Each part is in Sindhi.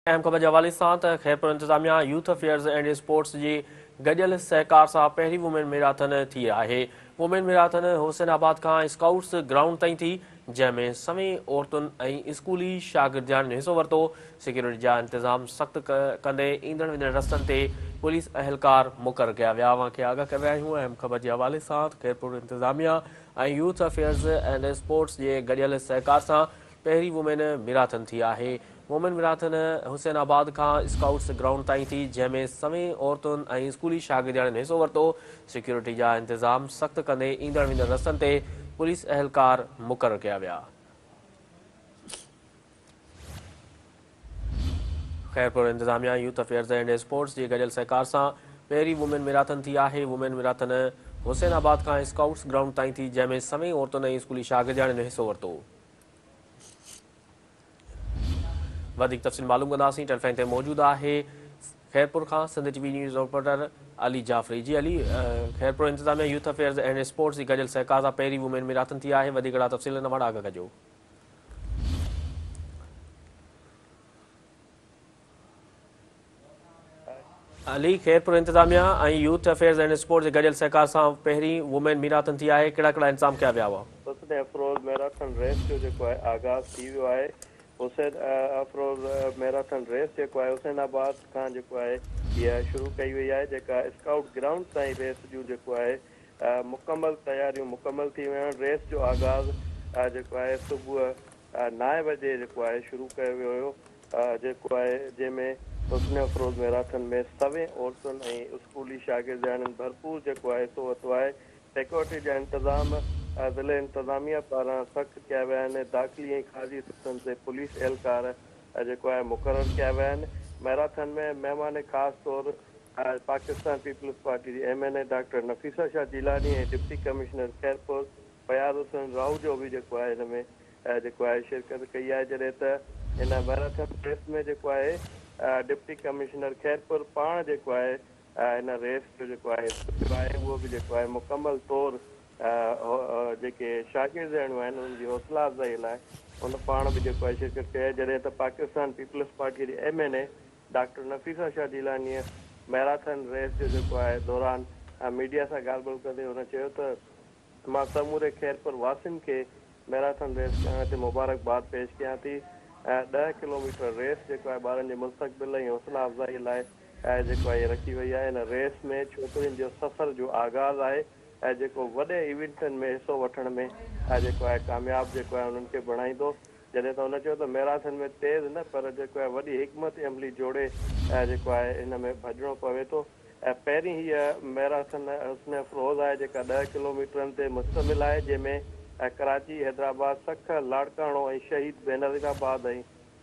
اهم خبر جي حوالي سان ته خيرپور انتظاميا يوٿ افيئرز اينڊ اسپورٽس جي گڏيل سهڪار سان پهرين وومين ميراٿن ٿي آهي. وومين ميراٿن حسين آباد کان اسڪائوٽس گرائونڊ تائين ٿي، جنهن ۾ سوين عورتن ۽ اسڪولي شاگردياڻين حصو ورتو. سيڪيورٽي جا انتظام سخت ڪندي ايندڙ ويندڙ رستن تي پوليس اهلڪار مقرر ڪيا ويا. اوهان کي آگاهه ڪري رهيا آهيون اهم خبر جي حوالي سان ته خيرپور انتظاميا ۽ يوٿ افيئرز اينڊ اسپورٽس جي گڏيل سهڪار سان پهرين وومين ميراٿن ٿي آهي. وومين ميراٿن حسين آباد کان اسڪائوٽس گرائونڊ تائين ٿي، جنهن ۾ سوين عورتن ۽ اسڪولي شاگردياڻين حصو ورتو. سيڪيورٽي جا انتظام سخت ڪندي ايندڙ ويندڙ رستن تي پوليس اهلڪار مقرر ڪيا ويا. خيرپور انتظاميا يوٿ افيئرز اينڊ اسپورٽس جي گڏيل سهڪار سان پهرين وومين ميراٿن ٿي آهي. وومين ميراٿن حسين آباد کان اسڪائوٽس گرائونڊ تائين ٿي، جنهن ۾ سوين عورتن ۽ اسڪولي شاگردياڻين حصو ورتو. وڌيڪ تفصيل معلوم ڪنداسين، ٽيليفون تي موجود آهي خيرپور کان Sindh T V news reporter Ali Jafri. جي علي، خيرپور انتظاميا يوٿ افيئرز اينڊ اسپورٽس جي گڏيل سهڪار سان پهرين وومين ميراٿن ٿي آهي، وڌيڪ اهڙا تفصيل ان وٽ آگاهه ڪجو. علي، خيرپور انتظاميا ۽ يوٿ افيئرز اينڊ اسپورٽس جي گڏيل سهڪار سان پهرين وومين ميراٿن ٿي آهي، ڪهڙا ڪهڙا انتظام ڪيا ويا هئا؟ حسن افروز ميراٿن ريس جو جيڪو آهي آغاز ٿي ويو آهي. حسين افروز ميراٿن ريس جيڪو آهي حسين آباد کان جيڪو آهي هيء شروع ڪئي وئي آهي جيڪا اسڪائوٽ گرائونڊ تائين ريس جون جيڪو آهي مڪمل تياريون مڪمل ٿي ويون آهن. ريس جو آغاز جيڪو آهي صبح نائين بجي جيڪو آهي شروع ڪيو ويو هيو جيڪو آهي جنهن ۾ حسن افروز ميراٿن ۾ سوين عورتن ۽ اسڪولي شاگردياڻين ڀرپور جيڪو آهي حصو ورتو آهي سيڪيورٽي جا انتظام ضلعي انتظاميا پاران سخت ڪيا ويا آهن داخلي ۽ خارجي رستن تي پوليس اهلڪار جيڪو آهي مقرر ڪيا ويا آهن ميراٿن ۾ مهمان خاص طور پاڪستان پيپلز پارٽي جي M N A doctor Nafisa Shah Jilani ۽ deputy commissioner Khairpur Fayaz Hussain Rahoojo به جيڪو آهي هن ۾ جيڪو آهي شرڪت ڪئي آهي جڏهن ته هن ميراٿن ريس ۾ جيڪو آهي ڊپٽي ڪمشنر خيرپور پاڻ جيڪو آهي هن ريس جو جيڪو آهي حصو ٿيو آهي اهو به جيڪو آهي مڪمل طور جيڪي شاگردياڻيون آهن انهن جي حوصلا افزائي لاء هن پاڻ به جيڪو آهي شرڪت ڪئي آهي جڏهن ته پاڪستان پيپلز پارٽي جي M N A doctor Nafisa Shah جيلانيء marathon race جو جيڪو آهي دوران ميڊيا سان ڳالهه ٻولهه ڪندي هن چيو ته مان سموري خيرپور واسين کي ميراٿن ريس ڪرڻ تي مبارڪباد پيش ڪيان ٿي. ڏهه ڪلوميٽر ريس جيڪو آهي ٻارن جي مستقبل ۽ حوصلا افزائي لاء جيڪو آهي رکي وئي آهي. هن ريس ۾ ڇوڪرين جو سفر جو آغاز آهي جيڪو وڏي ايونٽن ۾ حصو وٺڻ ۾ جيڪو آهي ڪامياب جيڪو آهي انهن کي بڻائيندو. جڏهن ته هن چيو ته ميراٿن ۾ تيز نه پر جيڪو آهي وڏي حڪمت عملي جوڙي جيڪو آهي هن ۾ ڀڄڻو پوي ٿو. ۽ پهرين هيء ميراٿن حسن افروز آهي جيڪا ڏهه ڪلوميٽرن تي مشتمل آهي جنهن ۾ ڪراچي، حيدرآباد، سکر، لاڙڪاڻو ۽ شهيد بينظيرآباد ۽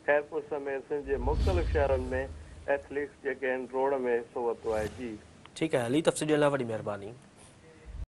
خيرپور سميت سنڌ جي مختلف شهرن ۾ ايٿليٽس جيڪي آهن ڊوڙ ۾ حصو ورتو آهي. جي. ٺيڪ آهي علي تفصيل ڏيڻ لاء وڏي مهرباني.